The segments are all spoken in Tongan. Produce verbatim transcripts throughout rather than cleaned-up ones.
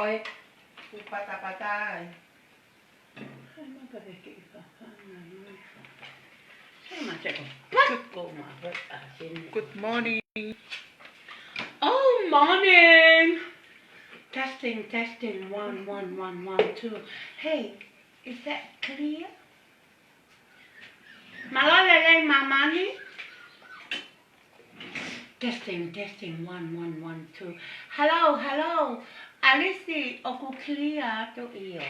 ʻoe. Ku patapata ai. Hai maka he kiʻi fafanga mai. Sai ma teko. Pat ko ma ho a sini. Good morning. Oh, morning. Testing, testing. One, one, one, one, two. Hey, is that clear? Mālō e lelei māmani. Testing, testing, one, one, one, two. Hello, hello. Alisi, ʻoku clear atu ʻio.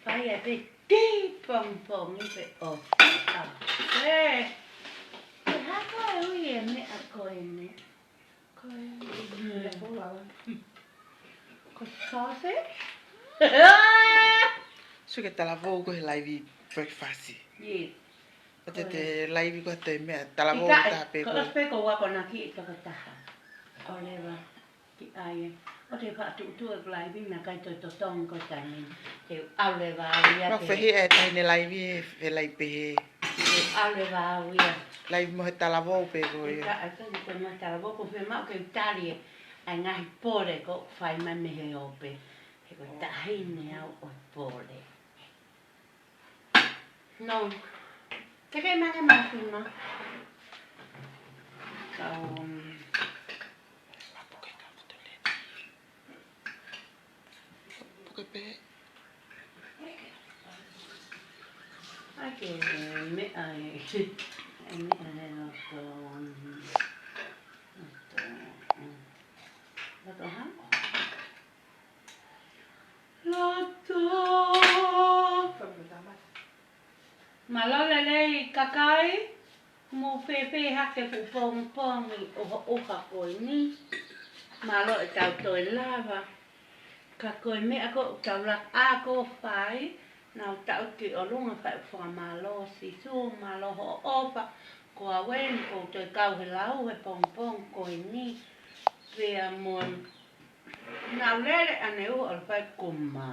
Fai ʻa e pē tī pongipongi pē ʻo fiʻa. Ē. Ko e hā koā e ui e meʻa ko eni? Ko e, ko e sausage? Sio ki he talavou ko e laivi breakfast. Yes. ʻOku te, te laivi ko e toe meʻa, talavou ʻIkai, tā pē ko ko e ʻosi pē ko ua ko na ki i toko taha. ʻOleva, ki ai. ʻOku te faʻa tuʻutuʻu e laivi na kai toe totongi ko e taimi. Te ʻalu leva au ia. Mau te fehiʻa e taʻahine laivi e felai pehē. Te ʻalu leva au ia. Laivi mo he talavou pē ko ia. ʻIkai, ʻikai ko e mo he talavou ko e fiemaʻu ke u tali e ʻa e ngaahi pole ko e fai mai mei he ope. He ko e taʻahine au ʻo e pole. No. Te ke mane māfina. Kau, um, Puke pē. ʻAi ke meʻa e, e meʻa e loto, loto, loto hā? Loto. Mālō e lelei kakai, mou fēfē hake he pongipongi ʻuha ʻuha ko eni. Mālō e tau toe lava. Ka ko e meʻa ko ʻetau laka ʻa ko fai, naʻa tau ki ʻolunga fai fakamālō Sīsū, mālō hoʻo ʻofa, ko au eni ʻoku ou toe kau he lau he pongipongi ko eni. Pea mo e naʻa lele ʻaneuhu ʻo fai kuma.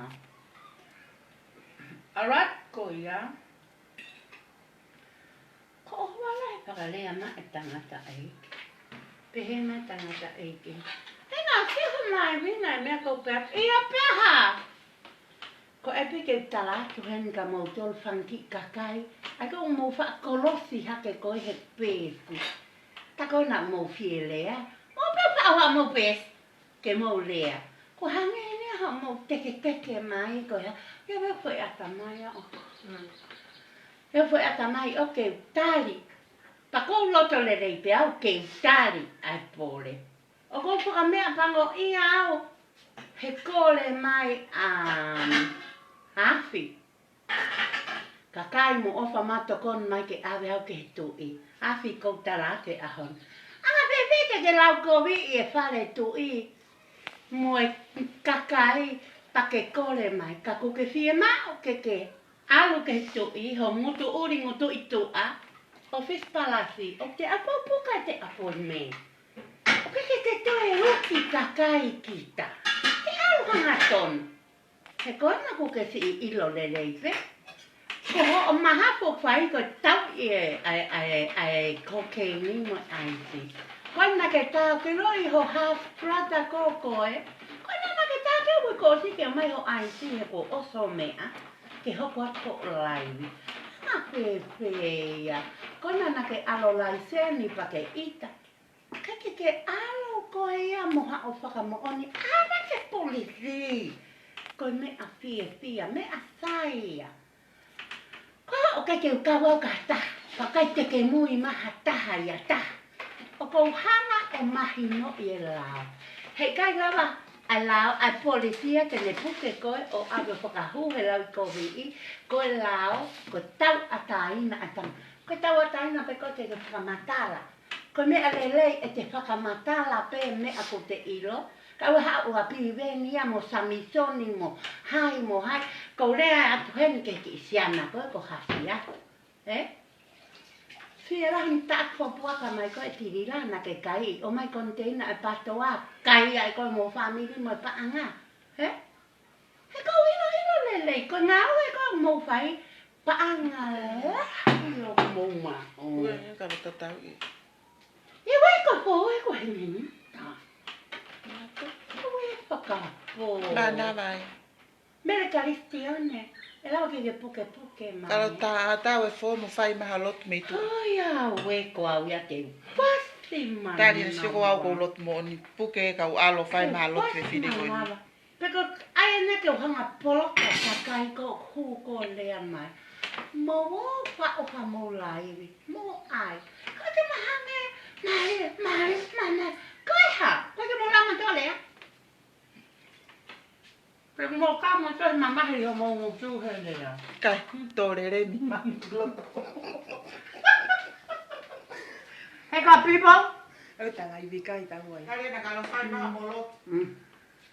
ʻAlu atu ko ia, ko ʻohu ala he fakalea mai e tangataʻeiki. Pehē mai e tangataʻeiki. He naʻa ke ho mai vina e meʻa ko pea. ʻIa pea hā. Ko e pē ke tala atu heni kia moutolu fanga kiʻi kakai. ʻAi ko mou faʻa kolosi hake ko e he pēsi. Tā ko ena mou fie lea. Mou pē faʻa ʻoua mou pēsi. Ke mou lea. Ko e hangē eni ha mou teketeke mai, ko e hā, ʻio pē foʻi ʻatamai ʻo. Mm. ʻIo foʻi ʻatamai ʻo ke u tali. Pea ʻoku ou loto lelei pē au ke u tali ʻa e pole. ʻOku ou fakameʻapangoʻia au he kole mai ʻa Afi. Kakai mou ʻofa mai tokoni mai ke ʻave au ki he tuʻi. Afi ʻoku ou tala atu he ʻaho ni. ʻAnga pē pē ke ke lau kovi ʻi he fale tuʻi. Mo e kakai pea ke kole mai. Ka ʻoku ke fiemaʻu ke ke ʻalu ki he tuʻi, ho ngutu ʻuli ngutu ʻi tuʻa. ʻOfisi palasi, ʻoku te ʻalu ʻo puka ʻete appointment. ʻOku ke ke toe uki kakai kita. ʻE ʻalu hangatonu. He ko ena ʻoku ke siʻi ʻilo lelei pē. Ko hoʻo mahafu fai ko e tau ʻi e, ʻa e, ʻa e, ʻa e kokeini mo e ʻaisi. Ko ena ke tā ke loi ho half brother ko koe. Ko ena naʻa ke tā ke ui ko ʻosi ke mai ho ʻaisi he ko ʻosi ho meʻa. Ke hoko atu ho laivi. ʻA pē pē ia. Ko ena naʻa ke ʻalu laiseni pea ke ʻita. Ka ke ke ʻalu ko ia mo haʻo fakamoʻoni, ʻa ke polisi. Ko e meʻa fiefia, meʻa sai ia. Ko hoʻo ke ke u kau au ki ha taha, pea ʻikai te ke mui mai ha taha ia taha. ʻOku ou hanga ʻo mahinoʻi e lao. Heʻikai lava ʻa e lao, ʻa e polisi ia ke ne puke koe ʻo ʻave fakahū he lauʻikoviʻi, ko e lao, ko e tauʻatāina ʻa e tama. Ko e tauʻatāina pē ko e ke ke fakamatala. Ko e meʻa lelei ʻete fakamatala pē meʻa ʻoku te ʻilo. Ka ʻoua haʻu ʻo piveni ia mo Samisoni mo hai mo hai. ʻOku ou lea atu heni ki he kiʻi siana ko ē ko Hasia. Ē? Fie lahi ni taʻaki fo puaka mai ko e tilila naʻa ke kai. ʻOmai konteina e patoa. Kai ai ko e mo fāmili mo e paʻanga. Ē? He ʻoku ou ʻiloʻilo lelei, ko e ngāue ʻoku mou fai, paʻanga lahi ʻoku mou maʻu. Ue, ka lo tatau i. ʻIo, ue ko fou, ue ko he minita. Ue, ue faka. Pō. Nā, nā, vai. Mele Kalisitiane, ʻe lava ke ke pukepuke mai. Kalo tā ʻatā e fō mo fai mai ha lotu mei tuʻa. Ai, ʻauē, ko au ia te u pasi mai. Tali na sio ko au ko lotu moʻoni, puke kau ʻalu fai mai ha lotu e fili ko eni. Pea ko ai ʻene ke u hanga poloka kakai ko hū ko lea mai. Mo o fa o ha mo laivi, mo ai. Ka te mahame, mai, mai, mai, mai. Ko e hā, ko e ke mo lama tō lea. Pe mo ka mo to mamahi ho mo mo tu he lea. Kai, tō lele mi. He ka pipo? Au tala i vika i tau ai. Kale na kalo fai ma mo lo. Mm.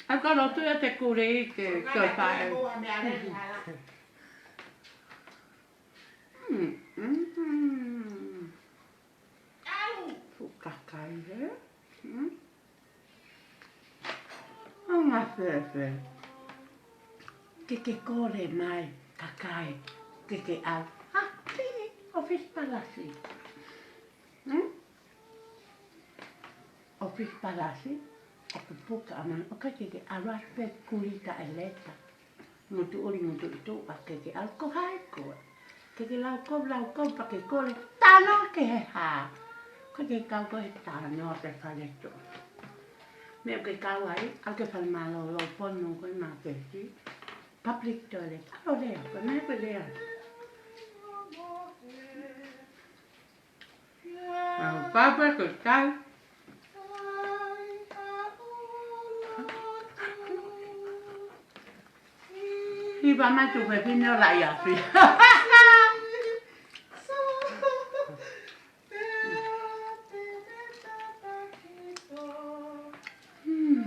Au ka lotu ia te kure i ke Ka toi na pae. Kale mo ha me ale ni hala. Mm, mm, mm. Fuʻu kakai, he? Hmm? Anga fēfē. Ke ke kole mai, kakai. Ke ke au. Ha, pini, ʻofisi palasi. Hmm? ʻOfisi palasi, ʻoku puka ʻa manu, ʻoku ke ke ala pe kulita e leta. Ngutu ʻuli, ngutu ʻi tuʻa ke ke ʻalu ko hai koe. Ke ke lau kou, lau kou, pea ke kole, tano ke he hā. Ko ke kau ko he tano a pe fale tuʻa. Meʻa ke kau ai, ʻalu ke fale mālōlō ponu ko e maketi. Public toilet, ʻalu lea, ko e meʻa ko e lea. Au papa ko tai. Hiva mai tu pe pine o la ia fi. Hmm.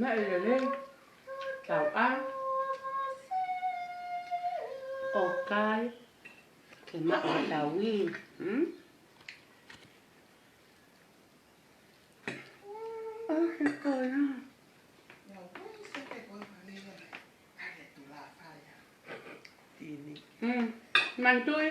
Meʻa lelei, tau ʻā, ʻo kai, ke maʻu tau ui, hmm? ʻA, he ko ia. Hmm, mantui.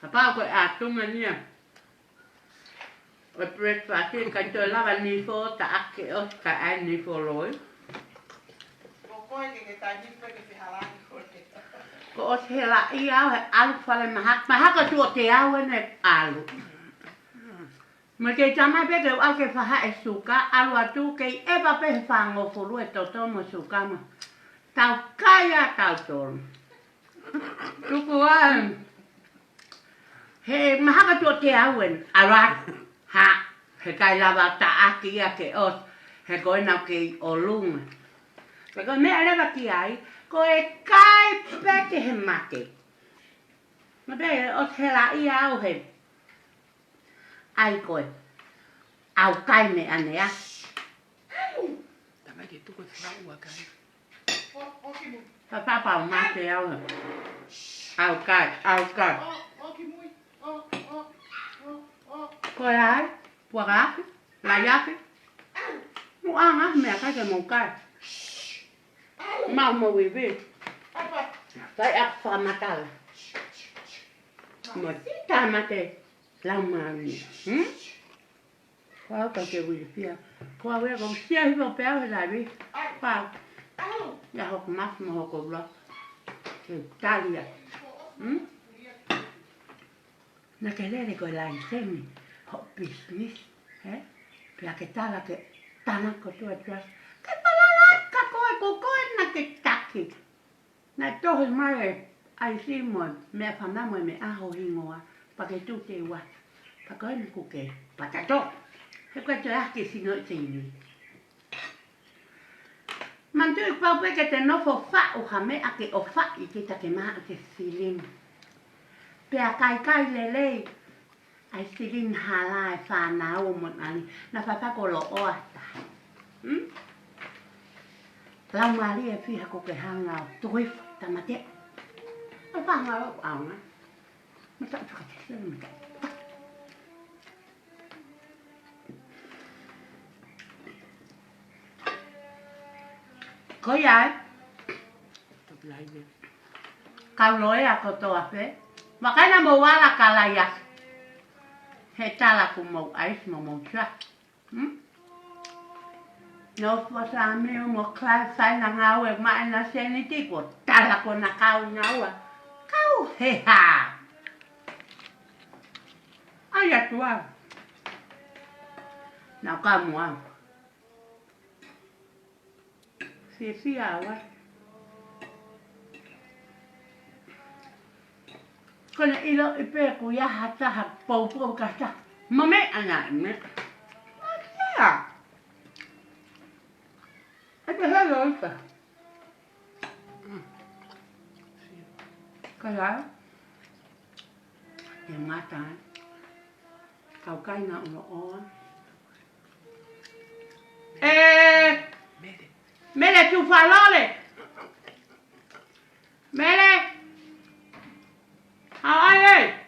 Kapau ko e ʻatunga ni ia ʻo e breakfast, ʻikai toe lava nifo taʻaki ʻo ka ai nifo loi. Ko koe ke ke tai nifo ke fehalaʻi koe. Ko ʻosi helaʻia au he ʻalu fale mahaki, mahaki ʻo tuʻo te au ʻene ʻalu. Mo e kei tama pē ke u ʻalu ke faha e suka, ʻalu atu kei ʻeva pē he fāngofulu e toto mo e suka mo. Tau kai ʻa tautolu. Tuku ai. He mahaki ʻo tuʻo te au ʻene ʻalu atu. Ha, he ʻikai lava taʻaki ia ke ʻosi. He ko ena kei ʻolunga. Pea ko e meʻa leva ki ai, ko e kai pē ke he mate. Ma pē ʻosi helaʻia au he ʻai ko e ʻaukai meʻa ni ā. Tamai ke tuku e fakaʻuakai. Papapau mate au he ʻaukai, ʻaukai. Ko e ai, puaka afi, lai afi. Mo anga meʻakai ke mou kai. Mau mo vivi. Kai ʻa fakamatala. Mo tita mate. Laumālie. Hmm? Ko au ka ke uilifia. Ko au ē, ko sia hiva pea he laivi. Ko au. Ia hoku mafi mo hoku ula. Ke talia. Hmm? Na ke lele ko e laisemi. Ho business. He? Pea ke tala ke tana ko tua tua. Ke palala ka koe ko koe na ke taki. Na tohi mai e ʻaisi mo e meʻa fana mo e meʻa ho hingoa, pea ke tute ua, pea ko eni kuke, pea tato, he ko e te aki sino i teini. Manatu ʻi pau pē ke te nofo faʻu ha meʻa ke ʻofaʻi ke ta ke maʻu ke silini. Pea kaikai lelei, ʻAi silini hala e fānau mo nani, na fata ko lo o ata. Hmm? Laumālie fiha ko ke hanga ʻo tuifa tamate. ʻAi fānau ʻaonga. Mata utuka te sila mata. Ko ia ē. Kau loea kotoa pē. Makaina mo ala kalai atu. He tala kuo mou ʻaisi mo mou sia. Hmm? Nofo ʻa Samiu mo Clive sai na ngāue maʻa ʻena sēniti kuo tala ko na kau naua. Kau he hā. ʻAi atu au. Nau kau mo au. Fiefia au ai. Ko ʻene ʻiloʻi pē ʻoku ʻi ai ha taha poupou ka ta. Mame ana me. Matea. ʻE te helo ika. Ka la. Te mata. Kau kai na ulo oa. ʻE. Mele tu falole. Mele. Haʻu ai ē.